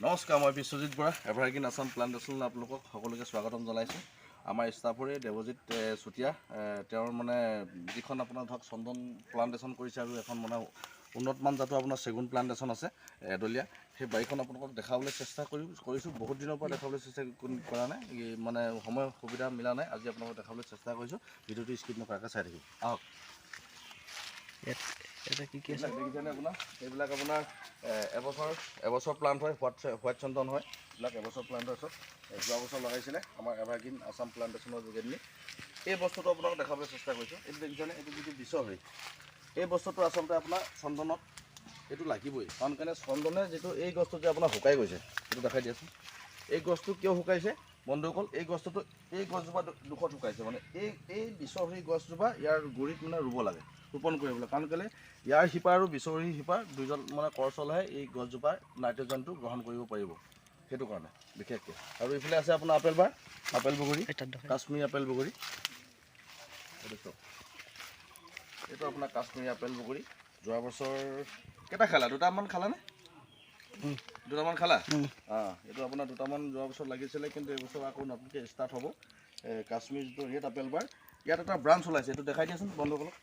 নমস্কাৰ, মই বিশ্বজিৎ বৰা, এভাৰগ্ৰীণ আছাম প্লাণ্টেশ্যনলৈ আপোনালোকক সকলোকে স্বাগতম জনাইছোঁ। আমাৰ ষ্টাফৰে দেৱজিৎ চুতীয়া, তেওঁৰ মানে যিখন আপোনাৰ ধৰক চন্দন প্লাণ্টেশ্যন কৰিছে আৰু এখন মানে উন্নত মান জাতৰ আপোনাৰ চেগুন প্লাণ্টেশ্যন আছে এডলীয়া, সেই বাৰীখন আপোনালোকক দেখাবলৈ চেষ্টা কৰিছোঁ। বহুত দিনৰ পৰা দেখাবলৈ চেষ্টা কৰা নাই, এই মানে সময় সুবিধা মিলা নাই। আজি আপোনালোকক দেখাবলৈ চেষ্টা কৰিছোঁ। ভিডিঅ'টো স্কিপ নকৰাকৈ চাই থাকিব। আহক। ইয়াতে কি কি আছে? এইবিলাক দেখিছেনে আপোনাৰ? এইবিলাক আপোনাৰ এবছৰ প্লাণ্ট হয়, হোৱাইট চন্দন হয়। এইবিলাক এবছৰ প্লাণ্ট হয় চব। যোৱা বছৰ লগাইছিলে আমাৰ এভাৰগ্ৰীণ আছাম প্লাণ্টেশ্যনৰ যোগেদি। এই বস্তুটো আপোনাক দেখাবলৈ চেষ্টা কৰিছোঁ। এইটো দেখিছেনে? এইটো যিটো বিচহৰি, এই বস্তুটো আচলতে আপোনাৰ চন্দনত এইটো লাগিবই। কাৰণ কেনে চন্দনে যিটো এই গছটো যে আপোনাৰ শুকাই গৈছে, সেইটো দেখাই দিয়াচোন। এই গছটো কিয় শুকাইছে বন্ধুসকল? এই গছটোতো এই গছজোপা দুখত শুকাইছে। মানে এই বিচহৰি গছজোপা ইয়াৰ গুৰিত মানে ৰুব লাগে, ৰোপণ কৰিব লাগে। কাৰণ কেলৈ ইয়াৰ শিপা আৰু বিচহৰি শিপা দুজন মানে কৰচ হ'লেহে এই গছজোপাৰ নাইট্ৰজেনটো গ্ৰহণ কৰিব পাৰিব, সেইটো কাৰণে বিশেষকৈ। আৰু এইফালে আছে আপোনাৰ আপেল বাৰ, আপেল বগৰী, এই তাত দেখাই। কাশ্মীৰী আপেল বগৰী। এইটো চাওক, এইটো আপোনাৰ কাশ্মীৰী আপেল বগৰী। যোৱা বছৰ কেইটা খালা? দুটামান খালানে? দুটামান খালা? অঁ, এইটো আপোনাৰ দুটামান যোৱা বছৰ লাগিছিলে, কিন্তু এইবছৰ আকৌ নতুনকৈ ষ্টাৰ্ট হ'ব। কাশ্মীৰ যিটো ৰেড আপেল বাৰ, ইয়াত এটা ব্ৰাঞ্চ ওলাইছে, এইটো দেখাই দিয়াচোন বন্ধুসকলক।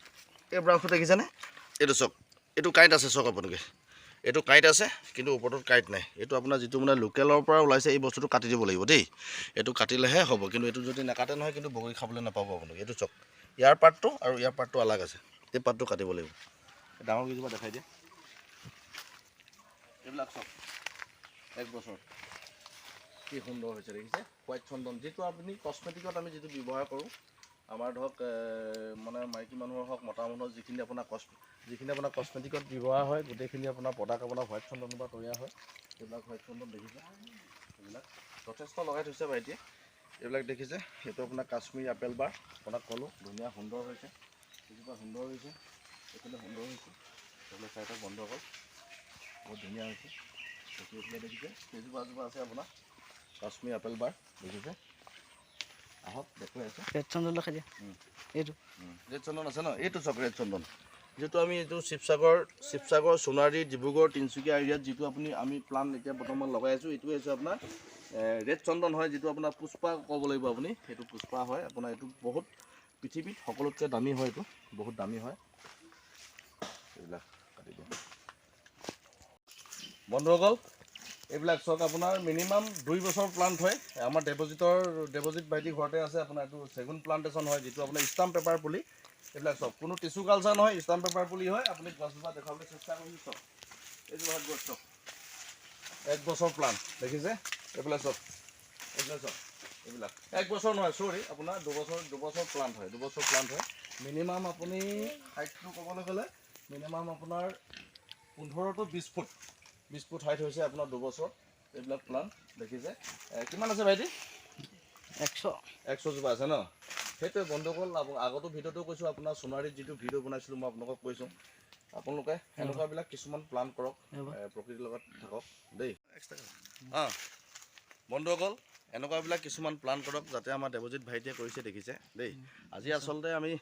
এই ব্ৰাঞ্চটো দেখিছেনে? এইটো চাওক, এইটো কাঁইট আছে, চাওক আপোনালোকে, এইটো কাঁইট আছে কিন্তু ওপৰটোত কাঁইট নাই। এইটো আপোনাৰ যিটো মানে লোকেলৰ পৰা ওলাইছে, এই বস্তুটো কাটি দিব লাগিব দেই। এইটো কাটিলেহে হ'ব, কিন্তু এইটো যদি নাকাটে নহয়, কিন্তু বগৰী খাবলৈ নাপাব আপোনালোকে। এইটো চাওক, ইয়াৰ পাতটো আৰু ইয়াৰ পাতটো আলাগ আছে, এই পাতটো কাটিব লাগিব। ডাঙৰ কেইজোপা দেখাই দিয়া। এইবিলাক চাওক, এক বছৰ কি সুন্দৰ হৈছে দেখিছে। হোৱাইট চন্দন যিটো আপুনি কচমেটিকত আমি যিটো ব্যৱহাৰ কৰোঁ, আমাৰ ধৰক মানে মাইকী মানুহৰ হওক মতা মানুহৰ যিখিনি আপোনাৰ কচমেটিকত ব্যৱহাৰ হয়, গোটেইখিনি আপোনাৰ প্ৰডাক্ট আপোনাৰ হোৱাইট চন্দনৰ পৰা তৈয়াৰ হয়। এইবিলাক হোৱাইট চন্দন দেখিছে, এইবিলাক যথেষ্ট লগাই থৈছে ভাইটিয়ে। এইবিলাক দেখিছে, সেইটো আপোনাৰ কাশ্মীৰী আপেল বাৰ, আপোনাক ক'লোঁ, ধুনীয়া সুন্দৰ হৈছে। এজোপা সুন্দৰ হৈছে, এইফালে সুন্দৰ হৈছে। এইফালে চাই থাকক বন্ধুসকল, বহুত ধুনীয়া হৈছে। এইফালে দেখিছে, কেইজোপা এজোপা আছে আপোনাৰ কাশ্মীৰ আপেল বাৰ, দেখিছে। আহক দেখুৱাই আছোঁ। ৰেড চন্দন দেখাই দিয়া। এইটো ৰেড চন্দন আছে ন? এইটো চাওক, ৰেড চন্দন যিটো আমি এইটো শিৱসাগৰ, সোণাৰী, ডিব্ৰুগড়, তিনিচুকীয়া এৰিয়াত যিটো আপুনি আমি প্লাণ্ট এতিয়া বৰ্তমান লগাই আছোঁ, এইটোৱে হৈছে আপোনাৰ ৰেড চন্দন হয়, যিটো আপোনাৰ পুষ্পা ক'ব লাগিব আপুনি, সেইটো পুষ্পা হয় আপোনাৰ। এইটো বহুত পৃথিৱীত সকলোতকৈ দামী হয়, এইটো বহুত দামী হয়। এইবিলাক কাটি দিওঁ বন্ধুসকল। এইবিলাক চাওক, আপোনাৰ মিনিমাম 2 বছৰ প্লাণ্ট হয়। আমাৰ দেৱজিত ভাইটি ঘৰতে আছে আপোনাৰ। এইটো চেগুন প্লাণ্টেশ্যন হয়, যিটো আপোনাৰ ষ্টাম্প পেপাৰ পুলি। এইবিলাক চাওক, কোনো টিচু কালচাৰ নহয়, ষ্টাম্প পেপাৰ পুলি হয়। আপুনি গছজোপা দেখুৱাবলৈ চেষ্টা কৰিছোঁ। চাওক, এইজোপা গছ চাওক, এক বছৰ প্লাণ্ট দেখিছে। এইবিলাক চাওক, এইবিলাক চাওক, এইবিলাক এক বছৰ নহয়, চৰি, আপোনাৰ 2 বছৰ প্লাণ্ট হয়, 2 বছৰ প্লাণ্ট হয়। মিনিমাম আপুনি হাইটটো ক'বলৈ গ'লে মিনিমাম আপোনাৰ 15 টু 20 ফুট, 20 ফুট হাইট হৈছে আপোনাৰ 2 বছৰ। এইবিলাক প্লাণ্ট দেখিছে। কিমান আছে ভাইটি? 100। 100 জোপা আছে ন? সেইটোৱে বন্ধুসকল, আগতো ভিডিঅ'টো কৈছোঁ, আপোনাৰ সোণাৰীত যিটো ভিডিঅ' বনাইছিলোঁ মই আপোনালোকক কৈছোঁ, আপোনালোকে সেনেকুৱাবিলাক কিছুমান প্লান কৰক, প্ৰকৃতিৰ লগত থাকক দেই। অঁ বন্ধুসকল, এনেকুৱাবিলাক কিছুমান প্লান কৰক, যাতে আমাৰ দেৱজিৎ ভাইটিয়ে কৰিছে দেখিছে দেই। আজি আচলতে আমি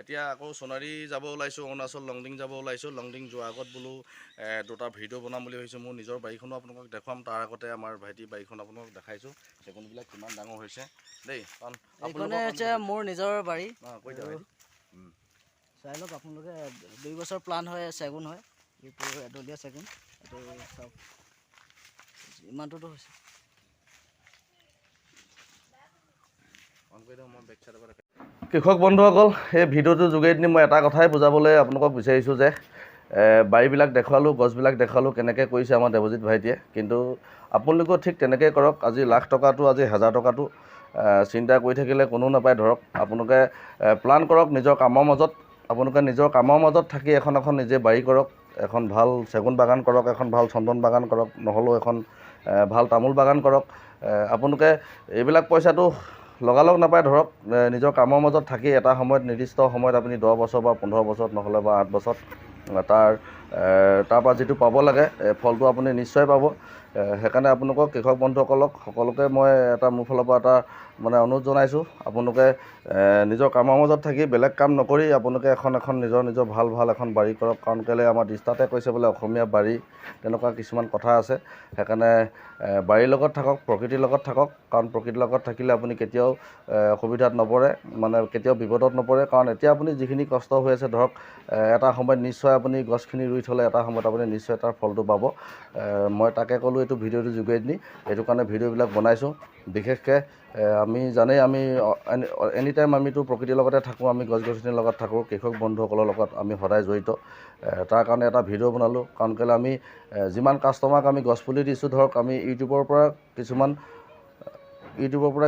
এতিয়া আকৌ সোণাৰী যাব ওলাইছোঁ, অৰুণাচল লংডিং যাব ওলাইছোঁ। লংডিং যোৱাৰ আগত বোলো দুটা ভিডিঅ' বনাম বুলি ভাবিছোঁ। মোৰ নিজৰ বাৰীখনো আপোনালোকক দেখুৱাম, তাৰ আগতে আমাৰ ভাইটিৰ বাৰীখন আপোনালোকক দেখাইছোঁ, চেগুনবিলাক কিমান ডাঙৰ হৈছে দেই। কাৰণ এইখনে হৈছে মোৰ নিজৰ বাৰী। অঁ, কৈ দিয়া ভাইটি। চাই লওক আপোনালোকে, 2 বছৰ প্লাণ্ট হয়, চেগুন হয়, এইটো এডলীয়া চেগুন। এইটো চাওক, ইমানটোতো হৈছে। অন কৰি দিওঁ, মই বেক চাইডৰ পৰা দেখাই। কৃষক বন্ধুসকল, এই ভিডিঅ'টোৰ যোগেদি মই এটা কথাই বুজাবলৈ আপোনালোকক বিচাৰিছোঁ যে বাৰীবিলাক দেখুৱালোঁ, গছবিলাক দেখুৱালোঁ, কেনেকৈ কৰিছে আমাৰ দেৱজিৎ ভাইটিয়ে। কিন্তু আপোনালোকেও ঠিক তেনেকৈ কৰক। আজি লাখ টকাটো, আজি হাজাৰ টকাটো চিন্তা কৰি থাকিলে কোনো নাপায়। ধৰক আপোনালোকে প্লান কৰক নিজৰ কামৰ মাজত, আপোনালোকে নিজৰ কামৰ মাজত থাকি এখন এখন নিজে বাৰী কৰক, এখন ভাল চেগুন বাগান কৰক, এখন ভাল চন্দন বাগান কৰক, নহ'লেও এখন ভাল তামোল বাগান কৰক। আপোনালোকে এইবিলাক পইচাটো লগালগ নাপায়। ধৰক নিজৰ কামৰ মাজত থাকি এটা সময়ত, নিৰ্দিষ্ট সময়ত আপুনি 10 বছৰ বা 15 বছৰত, নহ'লে বা 8 বছৰত তাৰ তাৰপৰা যিটো পাব লাগে ফলটো আপুনি নিশ্চয় পাব। সেইকাৰণে আপোনালোকক কৃষক বন্ধুসকলক সকলোকে মই এটা মোৰ ফালৰ পৰা এটা মানে অনুৰোধ জনাইছোঁ, আপোনালোকে নিজৰ কামৰ মাজত থাকি বেলেগ কাম নকৰি আপোনালোকে এখন এখন নিজৰ নিজৰ ভাল ভাল এখন বাৰী কৰক। কাৰণ কেলৈ আমাৰ দৃষ্টাতে কৈছে বোলে অসমীয়া বাৰী, তেনেকুৱা কিছুমান কথা আছে। সেইকাৰণে বাৰীৰ লগত থাকক, প্ৰকৃতিৰ লগত থাকক। কাৰণ প্ৰকৃতিৰ লগত থাকিলে আপুনি কেতিয়াও অসুবিধাত নপৰে, মানে কেতিয়াও বিপদত নপৰে। কাৰণ এতিয়া আপুনি যিখিনি কষ্ট হৈ আছে ধৰক এটা সময়ত নিশ্চয় আপুনি গছখিনি ৰুই থ'লে এটা সময়ত আপুনি নিশ্চয় তাৰ ফলটো পাব। মই তাকে ক'লোঁ এইটো ভিডিঅ'টো যোগেদি, এইটো কাৰণে ভিডিঅ'বিলাক বনাইছোঁ। বিশেষকৈ আমি জানেই আমি এনি টাইম আমিতো প্ৰকৃতিৰ লগতে থাকোঁ, আমি গছ গছনিৰ লগত থাকোঁ, কৃষক বন্ধুসকলৰ লগত আমি সদায় জড়িত। তাৰ কাৰণে এটা ভিডিঅ' বনালোঁ। কাৰণ কেলৈ আমি যিমান কাষ্টমাৰক আমি গছপুলি দিছোঁ ধৰক আমি ইউটিউবৰ পৰা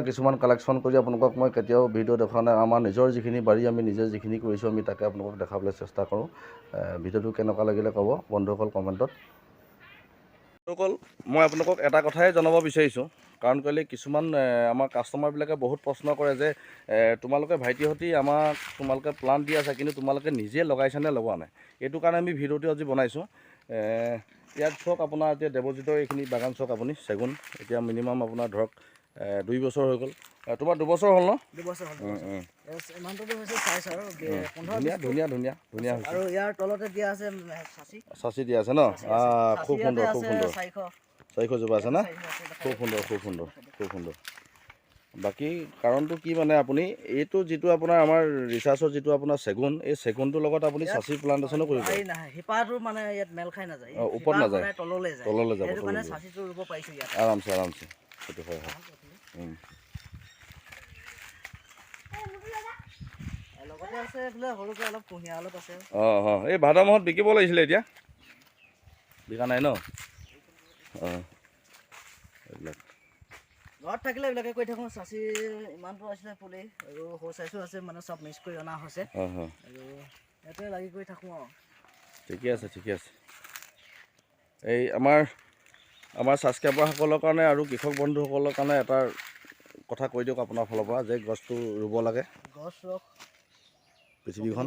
কিছুমান কালেকশ্যন কৰি আপোনালোকক মই কেতিয়াও ভিডিঅ' দেখুওৱা নাই। আমাৰ নিজৰ যিখিনি বাৰী আমি নিজে যিখিনি কৰিছোঁ আমি তাকে আপোনালোকক দেখাবলৈ চেষ্টা কৰোঁ। ভিডিঅ'টো কেনেকুৱা লাগিলে ক'ব বন্ধুসকল কমেণ্টত। বন্ধুসকল, মই আপোনালোকক এটা কথাই জনাব বিচাৰিছোঁ। কাৰণ কেলৈ কিছুমান আমাৰ কাষ্টমাৰবিলাকে বহুত প্ৰশ্ন কৰে যে তোমালোকে ভাইটিহঁতি আমাক তোমালোকে প্লাণ্ট দি আছা, কিন্তু তোমালোকে নিজে লগাইছানে লগোৱা নাই। এইটো কাৰণে আমি ভিডিঅ'টো আজি বনাইছোঁ। ইয়াত চাওক আপোনাৰ এতিয়া দেৱজিতৰ এইখিনি বাগান চাওক আপুনি, চেগুন এতিয়া মিনিমাম আপোনাৰ ধৰক 2 বছৰ হৈ গ'ল। তোমাৰ 2 বছৰ হ'ল ন? 2 বছৰ হ'ল। ইমানটোতো হৈছে চাইজ আৰু 15। ধুনীয়া ধুনীয়া ধুনীয়া ধুনীয়া হৈছে। আৰু ইয়াৰ তলতে দিয়া আছে চাচি, চাচি দিয়া আছে ন? খুব সুন্দৰ, খুব সুন্দৰ। 400 জোপা আছে না? খুব সুন্দৰ, খুব সুন্দৰ, খুব সুন্দৰ। বাকী কাৰণটো কি মানে আপুনি এইটো যিটো আপোনাৰ আমাৰ ৰিচাৰ্চৰ যিটো আপোনাৰ চেগুন, এই চেগুনটোৰ লগত আপুনি চাচি প্লান্টেশ্যনো কৰিব পাৰে। শিপাটো মানে ইয়াত মেল খাই নাযায়, ওপৰত নাযায়, তললৈ যায়, তললৈ যাব। সেইটো কাৰণে চাচিটো ৰুব পাৰিছোঁ ইয়াত আৰামছে, আৰামছে। সেইটো হয়, হয়। লগতে আছে এইফালে সৰুকৈ অলপ কুঁহিয়াৰ অলপ আছে। অঁ অঁ, এই ভাদ মাহত বিকিব লাগিছিলে, এতিয়া বিকা নাই ন? অঁ, এইবিলাক ঘৰত থাকিলে এইবিলাকে কৰি থাকোঁ। চাচি ইমানটো আছিলে পুলি আৰু সৰু চাইজো আছে, মানে চব মিক্স কৰি অনা হৈছে আৰু ইয়াতে লাগি কৰি থাকোঁ আৰু। ঠিকে আছে, ঠিকে আছে। এই আমাৰ আমাৰ ছাবস্ক্ৰাইবাৰসকলৰ কাৰণে আৰু কৃষক বন্ধুসকলৰ কাৰণে এটা কথা কৈ দিয়ক আপোনাৰ ফালৰ পৰা যে গছটো ৰুব লাগে, গছ ৰুৱক, পৃথিৱীখন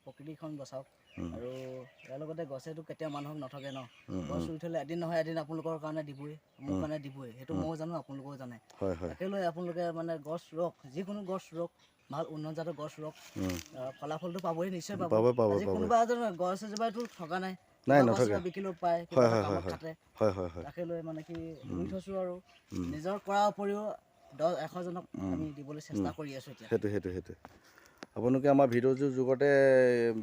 প্ৰকৃতিখন বচাওক। আৰু ইয়াৰ লগতে গছেতো কেতিয়াও মানুহক নথগে ন। গছ ৰুই থ'লে এদিন নহয় এদিন আপোনালোকৰ কাৰণে দিবই, মোৰ কাৰণে দিবই, সেইটো ময়ো জানো, আপোনালোকেও জানে। তাকে লৈ আপোনালোকে মানে গছ ৰুৱক, যিকোনো গছ ৰুৱক, ভাল উন্নত জাতৰ গছ ৰুৱক, ফলাফলটো পাবই, নিশ্চয় পাব। আজি কোনোবা এজন গছ এজোপাইতো থকা নাই, বিকিলেও পায়, তাকে লৈ মানে কি ৰুই থৈছোঁ আৰু নিজৰ কৰাৰ উপৰিও 10 100জনক আমি দিবলৈ চেষ্টা কৰি আছোঁ এতিয়া। সেইটো সেইটো সেইটো আপোনালোকে আমাৰ ভিডিঅ'টোৰ যুগতে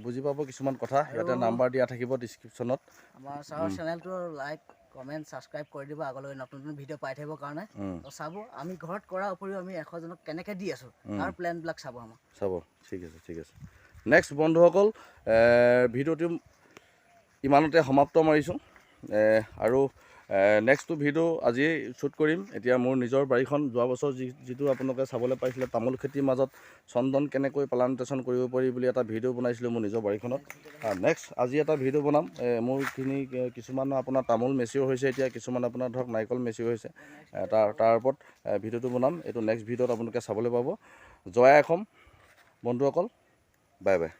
বুজি পাব কিছুমান কথা। ইয়াতে নাম্বাৰ দিয়া থাকিব ডিছক্ৰিপশ্যনত। আমাৰ ছাৰৰ চেনেলটো লাইক কমেণ্ট ছাবস্ক্ৰাইব কৰি দিব, আগলৈ নতুন নতুন ভিডিঅ' পাই থাকিবৰ কাৰণে চাব। আমি ঘৰত কৰাৰ উপৰিও আমি 100জনক কেনেকৈ দি আছোঁ তাৰ প্লেনবিলাক চাব, আমাক চাব। ঠিক আছে, ঠিক আছে। নেক্সট বন্ধুসকল, ভিডিঅ'টো ইমানতে সমাপ্ত মাৰিছোঁ আৰু নেক্সটটো ভিডিঅ' আজিয়েই শ্বুট কৰিম। এতিয়া মোৰ নিজৰ বাৰীখন যোৱা বছৰ যিটো আপোনালোকে চাবলৈ পাইছিলে তামোল খেতিৰ মাজত চন্দন কেনেকৈ প্লান্টেশ্যন কৰিব পাৰি বুলি এটা ভিডিঅ' বনাইছিলোঁ মোৰ নিজৰ বাৰীখনত। নেক্সট আজি এটা ভিডিঅ' বনাম। মোৰখিনি কিছুমান আপোনাৰ তামোল মেচিয়ৰ হৈছে এতিয়া, কিছুমান আপোনাৰ ধৰক নাৰিকল মেচিয়ৰ হৈছে, তাৰ ওপৰত ভিডিঅ'টো বনাম। এইটো নেক্সট ভিডিঅ'ত আপোনালোকে চাবলৈ পাব। জয় অসম বন্ধুসকল, বাই বাই।